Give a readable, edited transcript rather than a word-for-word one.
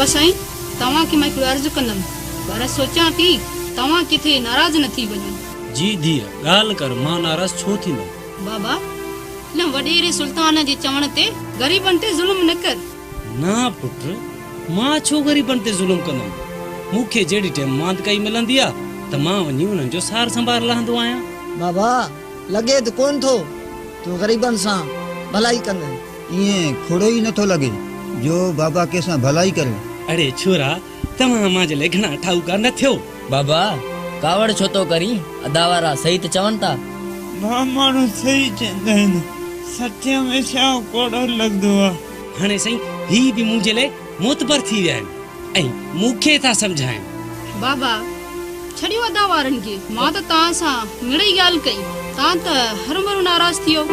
بابا سائين، توهان کي مان هڪڙو عرض ڪندم، پر سوچيان ٿي توهان ڪٿي ناراض نه ٿي وڃو. جي ڌيء، ڳالهه ڪر، مان ناراض ڇو ٿيندم؟ بابا، ان وڏيري سلطان جي چوڻ تي غريبن تي ظلم نه ڪر. نه پٽ، مان ڇو غريبن تي ظلم ڪندم؟ مون کي جهڙي ٽيم ماندڪائي ملندي آ ته مان وڃي انهن جو سار سنڀار لهندو آهيان. بابا، لڳي ته ڪونه ٿو تون غريبن سان ڀلائي ڪندين. ائين کوڙو ئي نٿو لڳي جو بابا ڪنهن سان ڀلائي ڪري. اڙي ڇورا، توهان مان جي لاء گهڻا ٺاهوڪا نه ٿيو. بابا، ڪاوڙ ڇو ٿو ڪرين؟ ادا وارا صحيح ته چون ٿا. ڀاء ماڻهو صحيح چوندا آهن، سچ هميشه ڪوڙو لڳندو آ. هاڻي سائين هي به منهنجي لاء معتبر ٿي ويا آهن ۽ مون کي ٿا سمجهائين. بابا، ڇڏيو ادا وارن کي، مان ته توهان سان مڙئي ڳالهه ڪئي، توهان ته هروڀرو ناراض ٿي ويو.